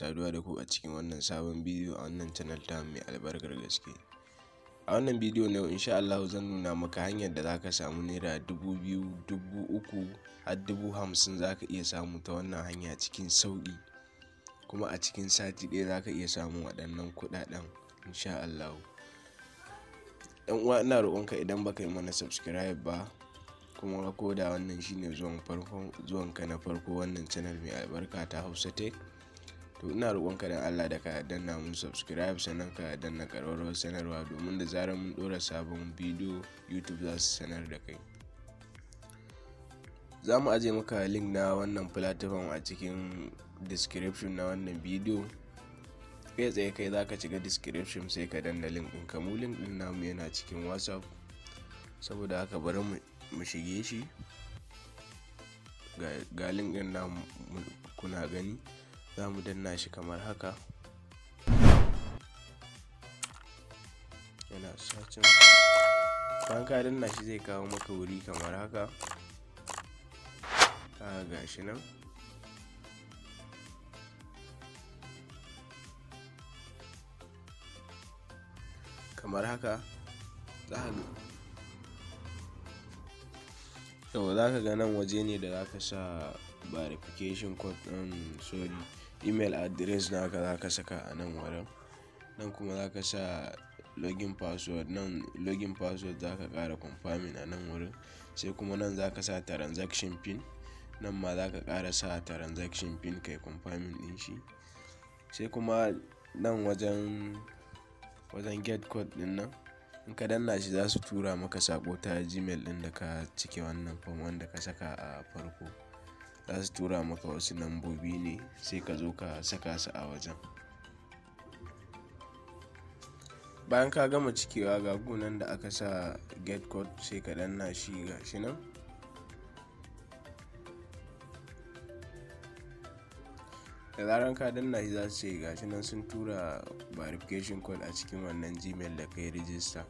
Saduwa da ku a cikin wannan sabon bidiyo a wannan channel ta mai albarkar gaske. A wannan bidiyo na yau insha Allahu zan nuna maka hanyar da zaka samu naira 2000, 3000 har 50,000 zaka iya samu ta wannan hanya cikin sauƙi. Kuma a cikin sati ɗaya zaka iya samun waɗannan kuɗaɗen insha Allahu. Ɗan uwa, ina roƙonka idan baka yi mana subscribe ba, kuma ko da wannan shine zuwan farkon zuwanka na farko wannan channel mai albarka ta Hausa Tech, to ina roƙonka dan Allah da ka danna mun subscribe, sannan ka danna ƙararrawar sanarwa, domin da zarar mun ɗora sabon bidiyo YouTube za su sanar da kai. Za mu aje maka link na wannan platform a cikin description na wannan bidiyo. Kai tsaye kai za ka shiga description sai ka danna link ɗin. Kamu link ɗin namu yana cikin WhatsApp, saboda haka bari mu shige shi. Ga link ɗin namu kuna gani, za mu danna shi kamar haka. Yana searching. Bayan ka danna shi zai kawo maka wuri kamar haka. Ga shi nan. Kamar haka za ka ga nan waje ne da za ka sa verification code ɗin, sorry, email address naka za ka saka a nan wurin. Nan kuma za ka sa login password, nan login password za ka ƙara confirming a nan wurin. Sai kuma nan za ka sa transaction pin, nan ma za ka ƙara sa transaction pin kai confirming ɗin shi. Sai kuma nan wajen get code ɗin nan, in ka danna shi za su tura maka saƙo ta Gmail ɗin da ka cike wannan form wanda ka saka a farko. Za su tura maka wasu lambobi ne, sai ka zo ka saka su a wajen. Bayan ka gama cikewa, ga gunan da aka sa get code, sai ka danna shi. Ga shi nan. Da zaran ka danna shi za su ce ga shi nan sun tura verification code a cikin wannan Gmail da ka yi register.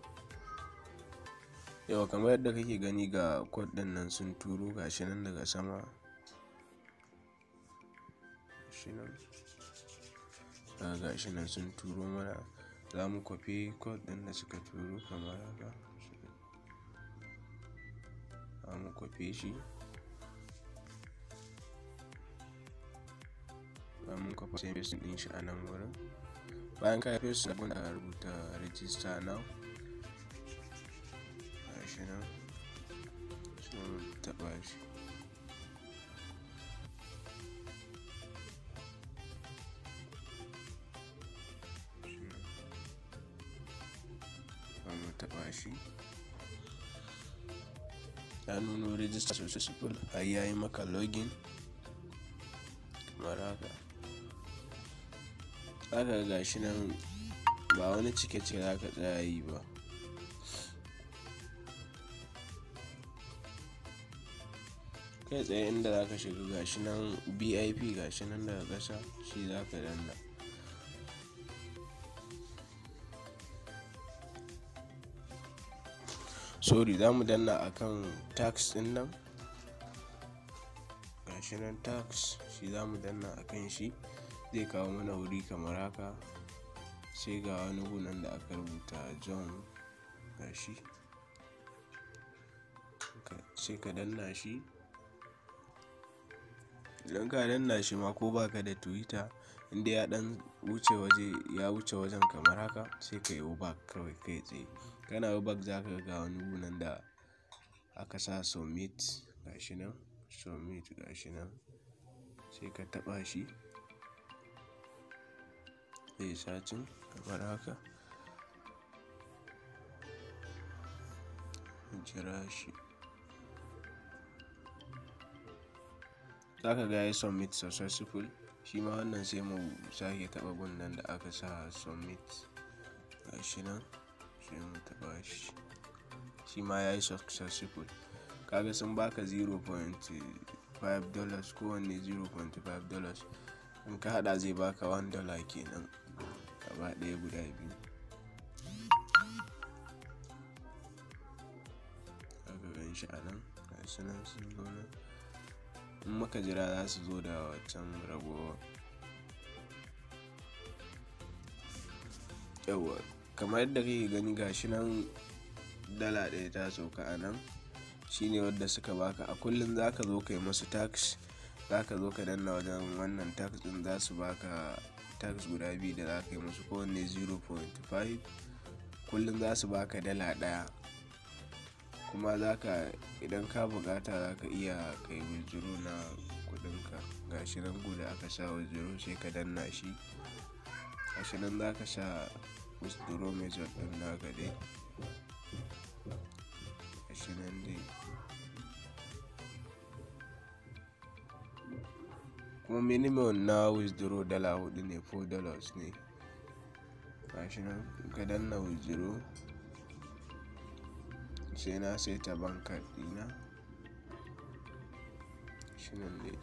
Yau kamar yadda kake gani, ga code ɗin nan sun turo, ga shi nan daga sama. Shi nan. Ga shi nan sun turo mana. Za mu copy code ɗin da suka turo kamar haka. Za mu copy shi. Za mu copy sai paste ɗin shi a nan wurin. Bayan ka paste, abun da rubuta "register now". Ga shi nan. Sai mu taɓa shi. Za mu taɓa shi. Ya nuno "register successful", har ya yi maka login kamar haka. Za ka ga shi nan ba wani cike-cike za ka tsaya yi ba. Kai tsaye inda za ka shiga, ga shi nan VIP, ga shi nan daga ƙasa, shi za ka danna. Sorry, za mu danna akan task ɗin nan. Ga shi nan task, shi za mu danna akan shi. Zai kawo mana wuri kamar haka. Sai ga wani gu nan da aka rubuta "join", ga shi. Sai ka danna shi. Idan ka danna shi ma, ko baka da Twitter, inda ya ɗan wuce waje, ya wuce wajen kamar haka, sai ka yi back kawai kai tsaye. Kana yi back, za ka ga wani gu nan da aka sa "submit", ga shi nan "submit", ga shi nan, sai ka taɓa shi. Zai searching kamar haka. Jira shi. Za ka ga yayi "submit successful". Shi ma wannan sai mu sake taɓa gun nan da aka sa "submit", ga shi nan, sai mu taɓa shi. Shi ma yayi successful. Kaga sun baka $0.5, kowanne $0.5. In ka haɗa zai baka $1 kenan gaba ɗaya guda biyu. Aka gan shi a nan, ga su nan sun zo nan. In muka jira za su zo da waccan ragowar. Yauwa, kamar yadda kake gani gashi nan $1 ta sauka a nan. Shine wadda suka baka. A kullum za ka zo ka yi musu task. Za ka zo ka danna wajen wannan task ɗin, za su baka task guda biyu da za ka yi musu, kowanne 0.5. Kullum za su baka $1. Kuma za ka, idan ka buƙata, za ka iya ka yi withdraw na kuɗinka. Gashi nan gu da aka sa withdraw, sai ka danna shi. Gashi nan za ka sa withdraw method ɗin naka dai. Gashi nan dai. Kuma minimum na withdraw $4 ne, $4 ne. Gashi nan ka danna withdraw, sai na saita bank card ɗina. Gashi nan dai.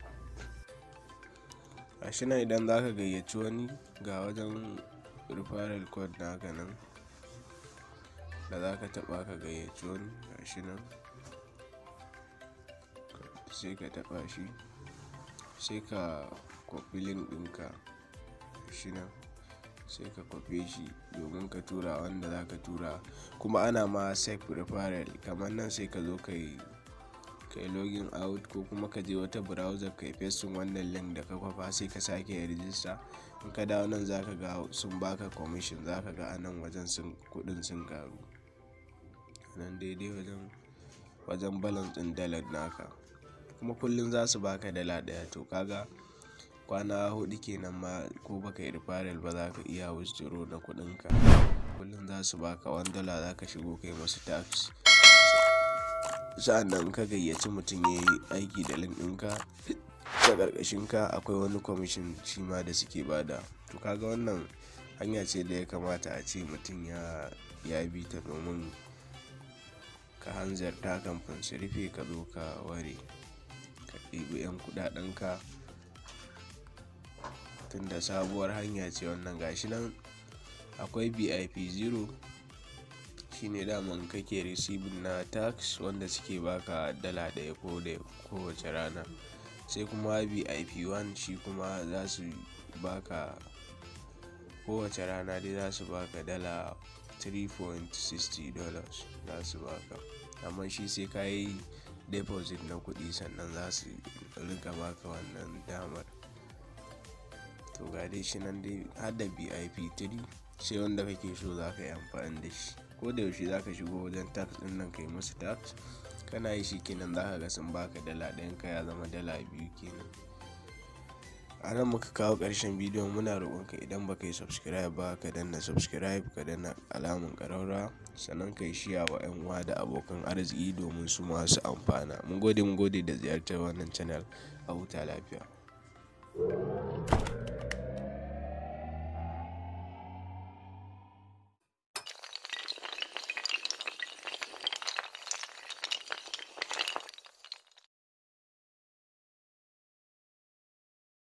Gashi nan idan za ka gayyaci wani, ga wajen referral code naka nan da za ka taɓa ka gayyaci wani. Gashi nan sai ka taɓa shi, sai ka copy link ɗinka. Gashi nan sai ka copy shi domin ka tura wanda za ka tura. Kuma ana ma self referral. Kamar nan sai ka zo ka yi login out, ko kuma ka je wata browser ka yi pasting wannan link da ka kwafa, sai ka sake register. In ka dawo nan, za ka ga sun baka commission. Za ka ga a nan wajen sun kuɗin sun ƙaru. Nan daidai wajen balance ɗin dalar naka. Kuma kullum za su baka $1. To ka ga kwana 4 kenan ma, ko baka yi referral ba, za ka iya withdraw na kuɗinka. Kullum za su baka $1, za ka shigo ka yi musu task. Sa'annan in ka gayyaci mutum ya yi aiki da link ɗinka ta ƙarƙashin ka, akwai wani commission shi ma da suke bada. To ka ga wannan hanya ce da ya kamata a ce mutum ya bi ta domin ka hanzarta kafin su rufe, ka zo ka ware, ka ɗibi 'yan kuɗaɗen ka. Tunda sabuwar hanya ce wannan, gashi nan akwai VIP 0, shine daman kake receiving na task wanda suke baka $1 ko da kowace rana. Sai kuma VIP 1, shi kuma za su baka kowace rana dai, za su baka $3.60 za su baka. Amma shi sai ka yi deposit na kuɗi sannan za su riƙa baka wannan damar. To ga dai shi nan dai har da VIP 3, sai wanda kake so za ka yi amfani da shi. Ko da yaushe za ka shigo wajen task ɗin nan ka yi musu task. Kana yi shi kenan, za ka ga sun baka $1 ka ya zama $2 kenan. A nan muka kawo ƙarshen bidiyon. Muna roƙon ka, idan ba ka yi subscribe ba, ka danna subscribe, ka danna alamar ƙararrawa, sannan ka yi share wa 'yan uwa da abokan arziki domin su ma su amfana. Mun gode, mun gode da ziyartar wannan channel. A huta lafiya.